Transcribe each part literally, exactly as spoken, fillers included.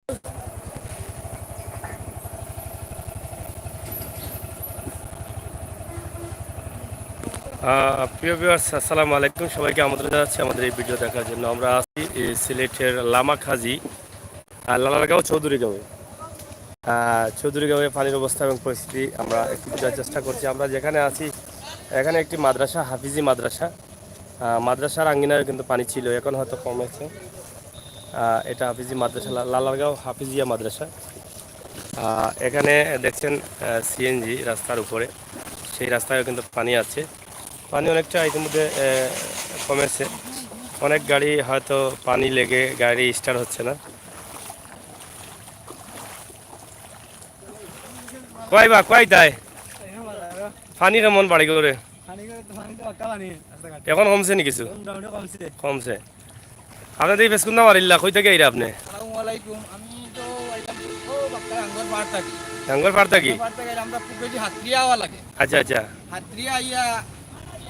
আহ, প্রিয় ভিউয়ার্স, আসসালামু আলাইকুম। সবাইকে আমন্ত্রণ জানাচ্ছি আমাদের এই ভিডিও দেখার জন্য। আমরা আছি এই সিলেটের লামাকাজি, আহ, লালারগাঁও চৌধুরীগাঁওয়ে। আহ, চৌধুরীগাঁওয়ে পানির অবস্থা এবং পরিস্থিতি আমরা একটু বোঝার চেষ্টা করছি। আমরা যেখানে আছি, এখানে একটি মাদ্রাসা, হাফিজি মাদ্রাসা। আহ, মাদ্রাসার আঙ্গিনায় কিন্তু পানি ছিল, এখন হয়তো কমেছে। আহ, এটা হাফিজি মাদ্রাসা, লা-, লালারগাঁও হাফিজিয়া মাদ্রাসা। আহ, এখানে দেখছেন, আহ, সিএনজি রাস্তার উপরে, সেই রাস্তায়ও কিন্তু পানি আছে। পানি অনেকটা ইতিমধ্যে, আহ, কমেছে। অনেক গাড়ি হয়তো পানি লেগে গাড়ি স্টার্ট হচ্ছে না। কই বা, কই তাই? পানি কেমন বাড়ি করে? পানি করে তো, পানি তো পাক্কা পানি, রাস্তাঘাটে। এখন কমছে নি কিছু? এখন মোটামুটি কমছে। কমছে। আপনাদের এই ফেসকুন না মারিল্লা, কই থেকে আইরা আপনি? আসসালামু আলাইকুম, আমি তো আইলাম ও বাক্কা আঙ্গর পাড় থাকি। আঙ্গর পাড় থাকি? আঙ্গর পাড় থাকি আইলাম, আমরা খুব বেশি হাতরিয়া আওয়া লাগে। আচ্ছা, আচ্ছা। হাতরিয়া আইয়া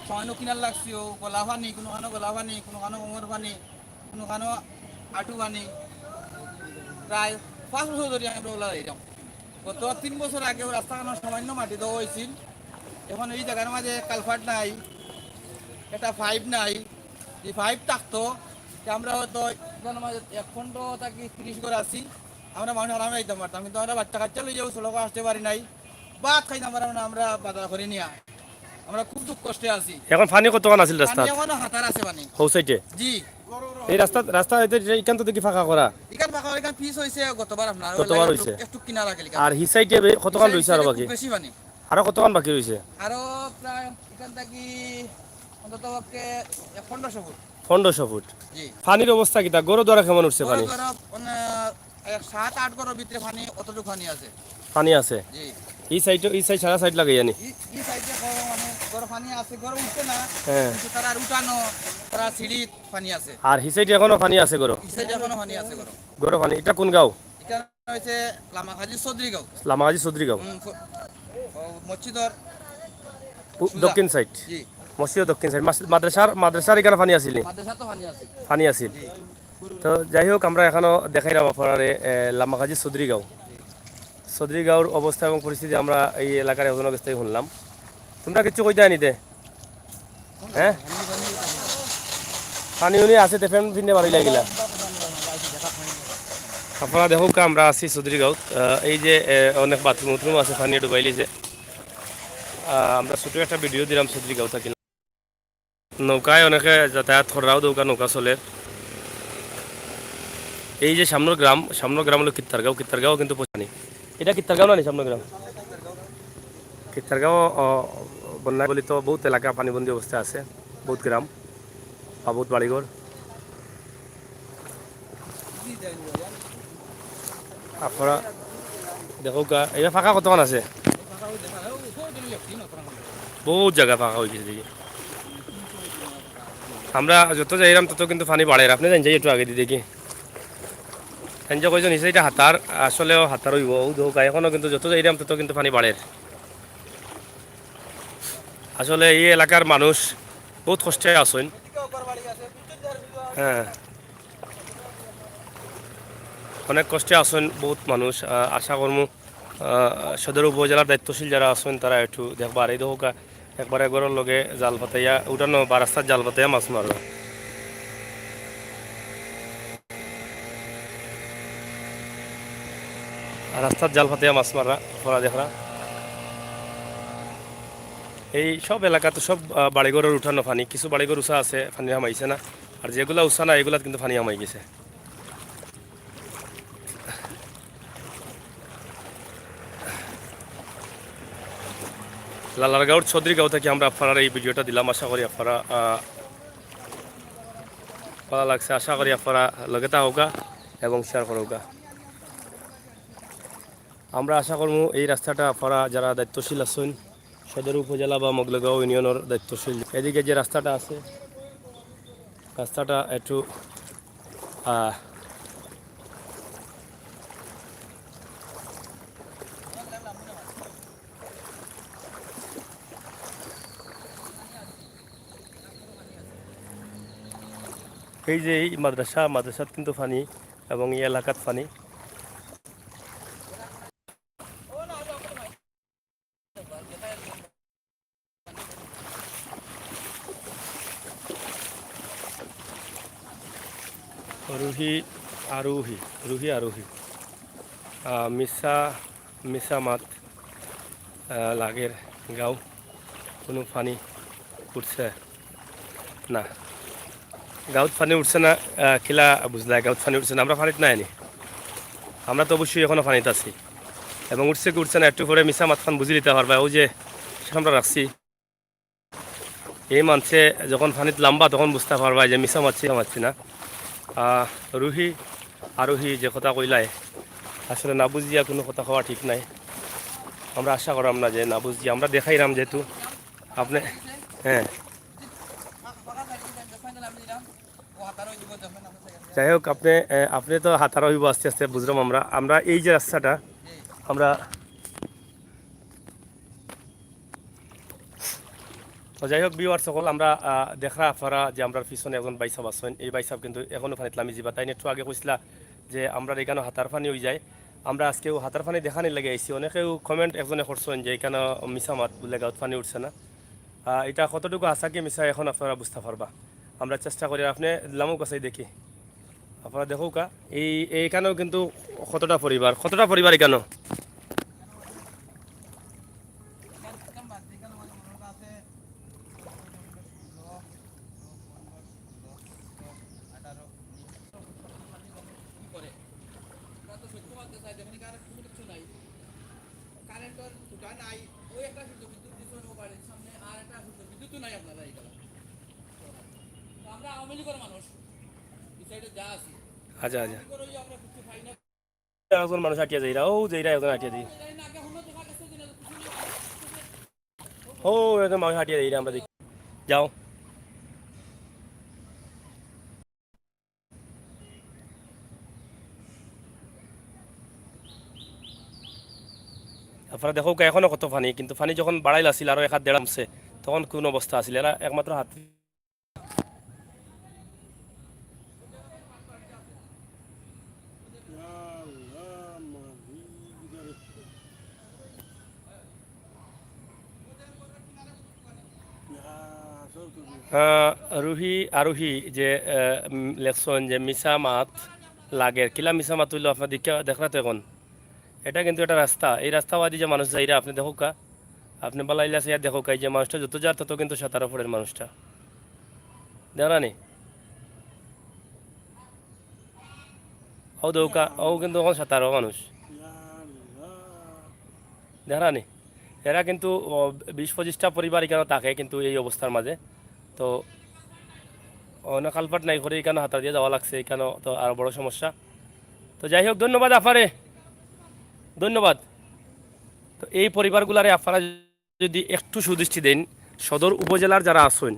ছয় নকিনার লাগছি, ও গলা পানি, কোনো খানো গলা পানি, কোনো খানো কোমর পানি, কোনো খানো আটু পানি। প্রায় পাঁচ বছর ধরে আমরা ওলা যাইতাম। গত তিন বছর আগেও রাস্তাখানো সামান্য মাটি দেওয়া হয়েছিল। এখন এই জায়গার মাঝে কালভার্ট নাই, একটা পাইপ নাই। যে পাইপ থাকতো, তে আমরা হয়তো এখানে মাঝে এক খণ্ড থাকি তিরিশ ঘর আছি, আমরা মানুষ আরামে যাইতাম পারতাম, কিন্তু আমরা বাচ্চা কাচ্চা লইয়াও সড়কো আসতে পারি নাই, ভাত খাইতাম পারতাম না, আমরা বাজার করি নিয়া। আমরা খুব দুঃখ কষ্টে আছি। এখন পানি কতখান আছিল পানি রাস্তাত? এখনো হাতার আছে পানি। হৌ সাইডে? জি। এই রাস্তা, রাস্তা এতে যে ইখান তো দেখি ফাঁকা করা। ইখান ফাঁকা, ইখান পিচ হইছে গতবার আপনার। গতবার একটু, হইছে। একটু কিনারা গেলি। আর হি সাইডে বে-, কতখান হি রইছে আরো সাইডে বাকি? খুব বেশি পানি। আরো কতখান বাকি রইছে? আরো প্রায় ইখান থাকি অন্তত পক্ষে পনেরোশো ফুট। পনেরোশো ফুট। জি। পানির অবস্থা কিতা? ঘর দুয়ার কেমন উঠছে পানি? ঘর দুয়ার, মানে, এক সাত আট ঘরর ভিতরে পানি, অতটুকু পানি আছে। পানি আছে? জি। এই সাইডে, এই সাইড সারা সাইড লাগাইয়া নি? এই, এই সাইডে ঘর, মানে, ঘর পানি আছে, ঘর উঠছে না। হ্যাঁ। কিন্তু তারা উঠানো, তারা সিঁড়িত পানি আছে। আর হি সাইডে এখনো পানি আছে ঘর? এই সাইডে এখনো পানি আছে ঘর। ঘর পানি, এটা কোন গাঁও? এটা হইছে লামাকাজি চৌধুরী গাঁও। লামাকাজি চৌধুরী গাঁও। হুম, ফ-, ও, মসজিদর উ-, সুজা। দক্ষিণ সাইড। জি। মসজিদর দক্ষিণ সাইড। মাস-, মাদ্রাসার, মাদ্রাসার ইখানো পানি আছিল নি? মাদ্রাসা তো পানি আছে। পানি আছিল। জি। তো যাই হোক, আমরা এখনো দেখাইরাম আপনারারে, এ, লামাকাজি চৌধুরী গাঁও। চৌধুরী গাঁওর অবস্থা এবং পরিস্থিতি আমরা এই এলাকার একজনের কাছ থেকে শুনলাম। তোমরা কিচ্ছু কইতায় নি তে? হ্যাঁ? পানি উনি আছে, তে ফেন ফিনে বাড়ি লাগিলা। আপনারা দেখউক্কা, আমরা আছি চৌধুরী গাঁওত। আহ, এই যে, এ, অনেক বাথরুম উথরুম আছে, পানি ডুবাইলিছে। আহ, আমরা ছোট একটা ভিডিও দিলাম চৌধুরী গাঁও থাকি। নৌকায় অনেকে যাতায়াত কররা, অউ দেখউক্কা নৌকা চলের। এই যে সামনর গ্রাম, সামনর গ্রাম অইলো কিত্তারগাঁও, কিত্তারগাঁও কিন্তু পৌঁছানি। এটা কিত্তারগাঁও না নি সামনর গ্রাম? কিত্তারগাঁও, অ, বন্যা কবলিত বহুত এলাকা পানিবন্দী অবস্থায় আছে, বহুত গ্রাম বা বহুত বাড়িঘর। আপনারা দেখউক্কা, ইবায় ফাঁকা কতখান আছে? বহুত জাগা ফাঁকা অইগেছে দেখি। আমরা যত যাইরাম তত কিন্তু পানি বাড়ের। আপনে যাইন যাই একটু আগেদি দেখি। তাইন যে কইছইন, "ই সাইডে হাতার", আসলেও হাতার অইবো। অউ দেখউক্কা, এখনো কিন্তু যত যাইরাম তত কিন্তু পানি বাড়ের। আসলে এই এলাকার মানুষ বহুত কষ্টে আছইন। হ্যাঁ, অনেক কষ্টে আছইন বহুত মানুষ। আহ, আশা করমু, আহ, সদর উপজেলার দায়িত্বশীল যারা আছইন, তারা একটু দেখবা। আর এই দেখউক্কা, একবারে ঘরর লগে জাল পাতাইয়া উঠানো বা রাস্তাত জাল পাতাইয়া মাছ মাররা। আর রাস্তাত জাল পাতাইয়া মাছ মাররা, আপনারা দেখরা। এই সব এলাকাত সব, আহ, বাড়িঘরর উঠানো পানি, কিছু বাড়িঘর উচা আছে, পানি হামাইছে না। আর যেগুলা উচা না, এগুলাত কিন্তু পানি হামাই গেছে। লালারগাঁওর চৌধুরী গাঁও থাকি আমরা আপনারারে এই ভিডিওটা দিলাম। আশা করি আপনারা, আহ, ভালা লাগছে। আশা করি আপনারা লগে থাকউক্কা এবং শেয়ার করউক্কা। আমরা আশা করমু এই রাস্তাটা আপনারা যারা দায়িত্বশীল আছইন, সদর উপজেলা বা মগলগাঁও ইউনিয়নর দায়িত্বশীল, এদিকে যে রাস্তাটা আছে, রাস্তাটা একটু, আহ, এই যে এই মাদ্রাসা, মাদ্রাসাত কিন্তু পানি এবং এই এলাকাত পানি। রুহি আরোহী, রুহি আরোহী। আহ, মিছা, মিছা মাত, আহ, লাগের গাঁও, কুনু পানি উঠছে না। গাঁওত পানি উঠছে না, আহ, কিলা বুঝলায় গাঁওত পানি উঠছে না? আমরা পানিত নাই নি, আমরা তো অবশ্যই এখনো পানিত আছি। এবং উঠছে কি উঠছে না, একটু পরে মিছা মাতখান বুঝি লিতা পারবা। অউ যে আমরা রাখছি, এই মানষে যখন পানিত লামবা, তখন বুঝতা পারবা যে মিছা মাতছি, মাতছি না। আহ, রুহি আরোহী যে কথা কইলায়, আসলে না বুঝিয়া কুনু কথা কওয়া ঠিক নায়। আমরা আশা করাম না যে না বুঝিয়া, আমরা দেখাইরাম যেহেতু আপনে, হ্যাঁ। যাই হোক, আপনে, এ, আপনে তো হাতারা অইবো আস্তে আস্তে, বুঝলাম আমরা। আমরা এই যে রাস্তাটা, আমরা তো যাই হোক, viewers সকল, আমরা, আহ, দেখরা আপনারা যে আমরার পিছনে একজন ভাইসাব আছইন। এই ভাইসাব কিন্তু এখনো পানিত লামি যিবা। তাইন একটু আগে কইছিলা যে আমরার ইকানো হাতার পানি অইযায়। আমরা আজকেও হাতার পানি দেখানির লাগি আইছি। অনেকেউ comment একজনে করছইন যে ইকানো মিছা মাত বুলে গাঁওত পানি উঠছে না। আহ, ইটা কতটুকু হাছা কি মিছা এখন আপনারা বুঝতা পারবা। আমরা চেষ্টা করি, আপনে লামুক আছাই দেখি। আপনারা দেখউক্কা, এই, এইখানেও কিন্তু কতটা পরিবার, কতটা পরিবার এখানেও। আচ্ছা, আচ্ছা। একজন মানুষ আটিয়া যাইরা, অউ যাইরা একজন আটিয়া দি। অউ একজন মানুষ আটিয়া যাইরা, আমরা দেখি। যাও। আপনারা দেখউক্কা, এখনো কত পানি, কিন্তু পানি যখন বাড়াইল আছিল আরো এক হাত দেড় হাত কমছে, তখন কোন অবস্থা আছিল? এরা একমাত্র হাত আহ, রুহি আরোহী যে, আহ, উম, লেখছইন যে মিছা মাত লাগের, কিলা মিছা মাত অইলো আপনারা দেখিয়া দেখরা তো এখন। এটা কিন্তু একটা রাস্তা, এই রাস্তা বাদি যে মানুষ যাইরা, আপনে দেখউক্কা, আপনে বালা ইলা চাইয়া দেখউক্কা, এই যে মানুষটা যত যার তত কিন্তু সাঁতারও পড়ের মানুষটা। দেখরা নি? অউ দেখউক্কা, অউ কিন্তু অখন সাঁতারও মানুষ। দেখরা নি? এরা কিন্তু, ও, বিশ পঁচিশটা পরিবার ইকানো থাকে কিন্তু এই অবস্থার মাঝে। তো অনো কালপাট নাই করি ইকানো হাতা দিয়া যাওয়া লাগছে, ইকানো তো আরো বড় সমস্যা। তো যাই হোক, ধন্যবাদ আফারে, ধন্যবাদ। তো এই পরিবারগুলারে আফারা যদি একটু সুদৃষ্টি দেইন, সদর উপজেলার যারা আছইন,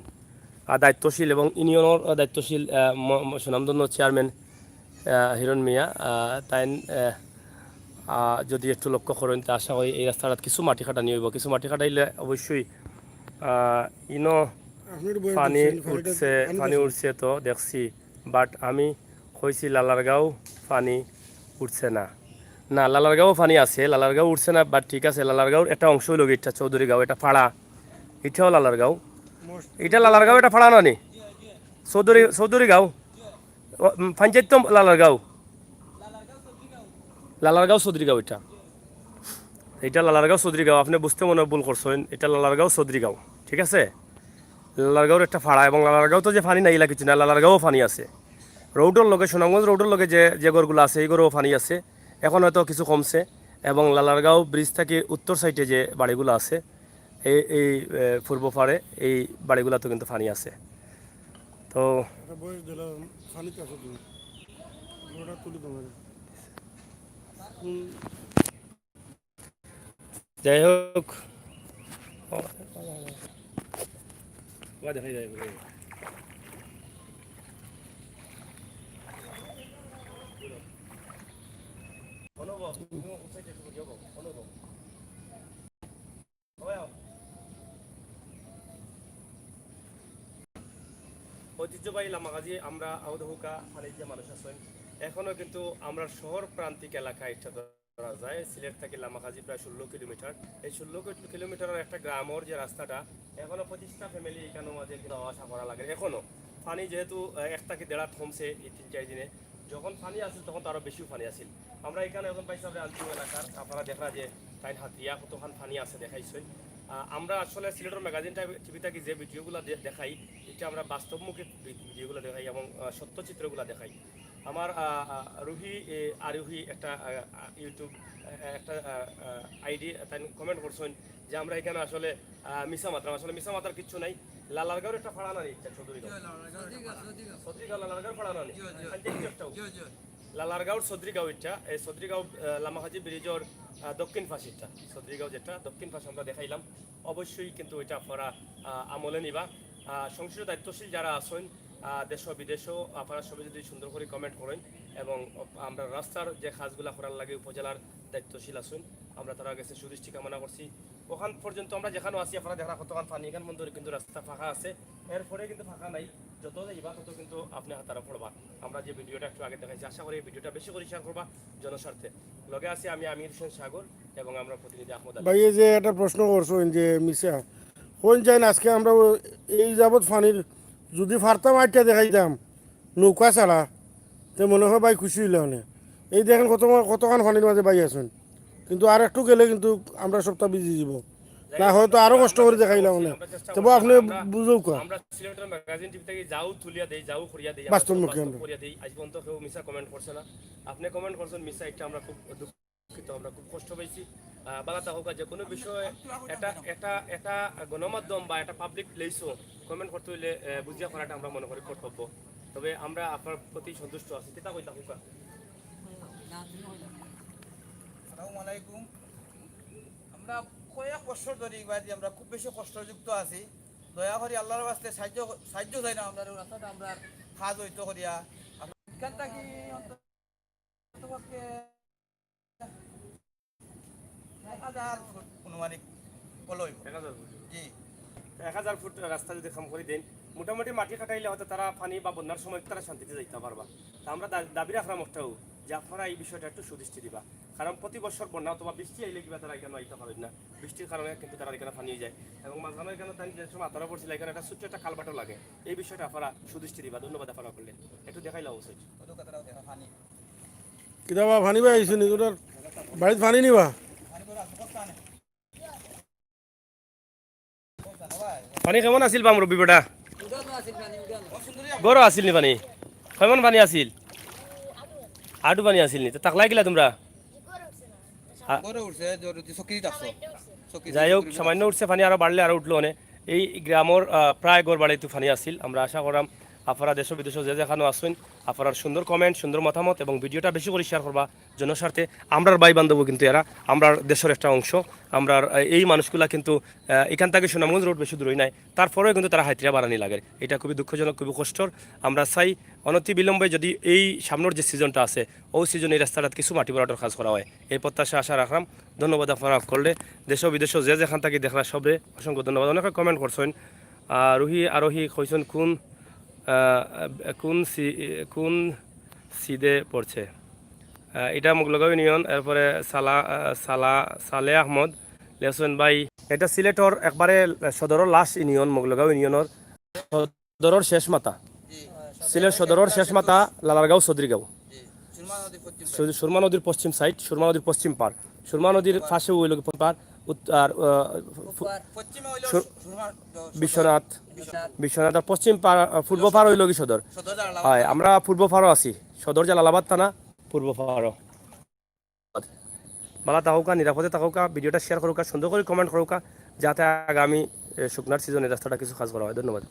আহ, দায়িত্বশীল এবং ইউনিয়নর, আহ, দায়িত্বশীল, আহ, ম-, ম-, সুনামধন্য চেয়ারম্যান, আহ, হিরণ মিয়া, আহ, তাইন, আহ, আহ, যদি একটু লক্ষ্য করইন, তে আশা করি এই রাস্তাটাত কিছু মাটি কাটানি অইবো। কিছু মাটি কাটাইলে অবশ্যই, আহ, ইনো পানি উঠছে, পানি উঠছে তো দেখছি, but আমি কইছি লালারগাঁও পানি উঠছে না। না, লালারগাঁও পানি আছে, লালারগাঁও উঠছে না, but ঠিক আছে, লালারগাঁওর একটা অংশ অইলো গি ইটা চৌধুরী গাঁও, এটা পাড়া, ইটাও লালারগাঁও। ইটা লালারগাঁও, এটা পাড়া না নি? চৌধুরী, চৌধুরী গাঁও। ও, উম, পঞ্চায়েত তো লালারগাঁও। লালারগাঁও চৌধুরী গাঁও ইটা। ইটা লালারগাঁও চৌধুরী গাঁও, আপনে বুঝতে মনে অয় ভুল করছইন, ইটা লালারগাঁও চৌধুরী গাঁও, ঠিক আছে? লালারগাঁওর একটা পাড়া, এবং লালারগাঁওত যে পানি নাই ইলা কিছু না, লালারগাঁওও পানি আছে। রোডর লগে, সুনামগঞ্জ রোডর লগে যে, যে ঘরগুলা আছে, এই ঘরও পানি আছে। এখন হয়তো কিছু কমছে, এবং লালারগাঁও ব্রিজ থাকি উত্তর সাইডে যে বাড়িগুলা আছে, এই, এই, এ, পূর্ব পাড়ে এই বাড়িগুলাতো কিন্তু পানি আছে। তো এটা বয়স দিলাম, পানিতে আছে তুমি। ওটা তুলি তোমার। কোন যাই হোক, ঐতিহ্যবাহী লামাকাজি আমরা আহত হুকা খালিদ যে মানুষ আছেন, এখনো কিন্তু আমরা শহর প্রান্তিক এলাকায় ইচ্ছা করা যায়। সিলেট থাকি লামাকাজি প্রায় ষোলো কিলোমিটার। এই ষোলো কি-, কিলোমিটারের একটা গ্রামর যে রাস্তাটা, এখনো পঁচিশটা ফ্যামিলি এখানে মাঝে কিন্তু যাওয়া আসা করা লাগে। এখনো পানি যেহেতু, আহ, এক থাকি দেড় হাত কমছে এই তিন চার দিনে, যখন পানি আছিল, তখন তো আরো বেশি পানি আছিল। আমরা এখানে একজন ভাই সাহেব আনছি এলাকার, আপনারা দেখরা যে তাইন হাতিয়া কতখান পানি আছে দেখাইছইন। আহ, আমরা আসলে সিলেটর ম্যাগাজিন টিভি থাকি যে ভিডিওগুলা দে-, দেখাই, এটা আমরা বাস্তবমুখী ভি-, ভিডিওগুলা দেখাই এবং, আহ, সত্য চিত্রগুলা দেখাই। আমার, আহ, আহ, রুহি, এ, আরোহী একটা, আহ, আহ, YouTube, আহ, একটা, আহ, আহ, আইডি, তাই কমেন্ট করছইন যে আমরা এখানে আসলে, আহ, মিছা মাতরাম। আসলে মিছা মাতার কিচ্ছু নাই। লালারগাঁওর একটা পাড়া নানি ইটা চৌধুরীগাঁও। চৌধুরীগাঁও, চৌধুরীগাঁও। চৌধুরীগাঁও লালারগাঁওর পাড়া নানি। জি, জি। আচ্ছা, একটু, একটু। জি, জি। লালারগাঁওর চৌধুরীগাঁও ইটা, এই চৌধুরীগাঁও, আহ, লামাহাজি ব্রিজর, আহ, দক্ষিণ পাশ ইটা। চৌধুরীগাঁও যেটা দক্ষিণ পাশ আমরা দেখাইলাম, অবশ্যই কিন্তু এটা আপনারা, আহ, আমলে নিবা। আহ, সংশ্লিষ্ট দায়িত্বশীল যারা আছেন, আহ, দেশ ও বিদেশও আপনারা সবাই যদি সুন্দর করে কমেন্ট করেন এবং আমরা রাস্তার যে কাজগুলা করার লাগে উপজেলার দায়িত্বশীল আছেন, আমরা তারা গেছে সুদৃষ্টি কামনা করছি। ওখান পর্যন্ত আমরা যেখানে আছি, আপনারা দেখা কতখান পানি, এখান বন্ধ কিন্তু রাস্তা ফাঁকা আছে, এরপরে কিন্তু ফাঁকা নাই। যত যাইবা তত কিন্তু আপনি হাতারা পড়বা। আমরা যে ভিডিওটা একটু আগে দেখাইছি, আশা করি এই ভিডিওটা বেশি করে শেয়ার করবা জনস্বার্থে। লগে আছি আমি আমির হোসেন সাগর এবং আমরা প্রতিনিধি আহমদ আলী। ভাই, এই যে একটা প্রশ্ন করছেন যে মিছা, কোন চাইন আজকে আমরা ও-, এই যাবত পানির যদি ফারতাম আটটা দেখাইতাম নৌকা ছাড়া, তে মনে হয় ভাই খুশি হইলে অনে। এই দেখেন কত, কতখান পানির মাঝে ভাই আছেন, কিন্তু আর একটু গেলে কিন্তু আমরা সবটা ভিজি যাব। না, হয়তো আরো কষ্ট করে দেখাইলাম অনে। আমরা চেষ্টা তবু করছি, আপনি আমরা, বুঝুক। আমরা সিলেটের ম্যাগাজিন টিভি থেকে যাও তুলিয়া দেই, যাও করিয়া দেই, আমরা বাস্তবমুখী বাস্তব আমরা। করিয়া দেই। আজ পর্যন্ত কেউ মিছা কমেন্ট করছে না। আপনি কমেন্ট করছেন মিছা, একটা আমরা খুব দুঃখিত, আমরা খুব কষ্ট পাইছি। আহ, বালা থাকুক, যে কোনো বিষয়ে এটা, এটা, এটা গণমাধ্যম বা এটা পাবলিক প্লেসও কমেন্ট করতে হইলে, আহ, বুঝিয়া করাটা আমরা মনে করি কর্তব্য। তবে আমরা আপনার প্রতি সন্তুষ্ট আছি। কিতা কইতা কউক্কা? আসসালামু আলাইকুম। আমরা কয়েক বছর ধরে এই বাড়িতে আমরা খুব বেশি কষ্টযুক্ত আছি। দয়া করি আল্লাহর ওয়াস্তে সাহায্য, সাহায্য চাই না আমরা, রাস্তাটা আমরা কাজ হইতো করিয়া। এখান থাকি অন্তত পক্ষে এক হাজার ফুট আনুমানিক কল হইব। এক হাজার ফুট। জি। এক হাজার ফুট রাস্তা যদি কাম করি দেন, মোটামুটি মাটি কাটাইলে হয়তো তারা পানি বা বন্যার সময় তারা শান্তিতে যাইতে পারবা। তা আমরা দা-, দাবি রাখলাম একটাও যে আপনারা এই বিষয়টা একটু সুদৃষ্টি দিবা, কারণ প্রতি বছর বন্যা অথবা বৃষ্টি আইলে কিবা তারা এখানে আইতে পারেন না, বৃষ্টির কারণে কিন্তু তারা এখানে পানি হয়ে যায়। এবং মাঝখানে এখানে তাই যে সময় আতারা পড়ছিল, এখানে একটা ছোট্ট একটা কালভার্টও লাগে। এই বিষয়টা আপনারা সুদৃষ্টি দিবা। ধন্যবাদ আপনারা করলেন, একটু দেখাইলাম অবশ্যই। কিতা বা পানি বা আইছে নি? তোর বাড়িত পানি নিবা? পানি কেমন আছিল বা মুরব্বি বেটা? বড় আছিল নি পানি? কেমন পানি আছিল? আটু পানি আছিল নি? তো তাকলাই গেলা তোমরা? আ- গড়ে উঠছে, জোরে উঠছে, চকিত আছে। চকিত যাই হোক, উঠছে। সামান্য উঠছে পানি, আরো বাড়লে আরো উঠলো অনে। এই গ্রামর, আহ, প্রায় ঘর বাড়িত পানি আছিল। আমরা আশা করাম আপনারা দেশ বিদেশ যে যেখানো আছেন, আপনার সুন্দর কমেন্ট, সুন্দর মতামত এবং ভিডিওটা বেশি করে শেয়ার করবা জনস্বার্থে। আমরার ভাই বান্ধব কিন্তু এরা, আমরার দেশের একটা অংশ। আমরার, আহ, এই মানুষগুলা কিন্তু, আহ, এখান থেকে সুনামগঞ্জ রোড বেশি দূরই নাই, তারপরেও কিন্তু তারা হাইতিরা বাড়ানি লাগে। এটা খুবই দুঃখজনক, খুবই কষ্টর। আমরা চাই অনতি বিলম্বে যদি এই সামনের যে সিজনটা আছে, ওই সিজনে এই রাস্তাটাত কিছু মাটি ভরাটর কাজ করা হয়, এই প্রত্যাশা আশা রাখলাম। ধন্যবাদ আপনারা সকলরে, দেশ বিদেশ যে যেখান থেকে দেখরা সবরে অসংখ্য ধন্যবাদ। অনেকে কমেন্ট করছেন, আহ, রুহি আরোহী কইছেন কোন, আহ, কোন সি-, কোন সিদে পড়ছে? আহ, এটা মগলগাঁও ইউনিয়ন। এরপরে সালা, আহ, সালা, সালে আহমদ লেখছেন, ভাই, এটা সিলেটর একবারে সদরর লাস্ট ইউনিয়ন, মগলগাঁও ইউনিয়নর সদরর শেষ মাথা। সিলেট সদরর শেষ মাথা লালারগাঁও চৌধুরীগাঁও। সুরমা নদীর পশ্চিম সাইড, সুরমা নদীর পশ্চিম পার, সুরমা নদীর পাশে হইল কি পার, উত্ত-, আর, আহ, ফু-, পশ্চিমে হইল সু-, সুরমা, বিশ্বনাথ, বিশ্বনাথ। বিশ্বনাথ, আর পশ্চিম পার, আহ, পূর্ব পার হইল কি সদর। সদর জালালাবাদ। হয়, আমরা পূর্ব পারও আছি, সদর জালালাবাদ থানা, পূর্ব পারও। বালা থাকউক্কা, নিরাপদে থাকউক্কা, ভিডিওটা শেয়ার করউক্কা, সুন্দর করে কমেন্ট করউক্কা, যাতে আগামী, এ, শুকনার সিজনে রাস্তাটা কিছু কাজ করা হয়। ধন্যবাদ।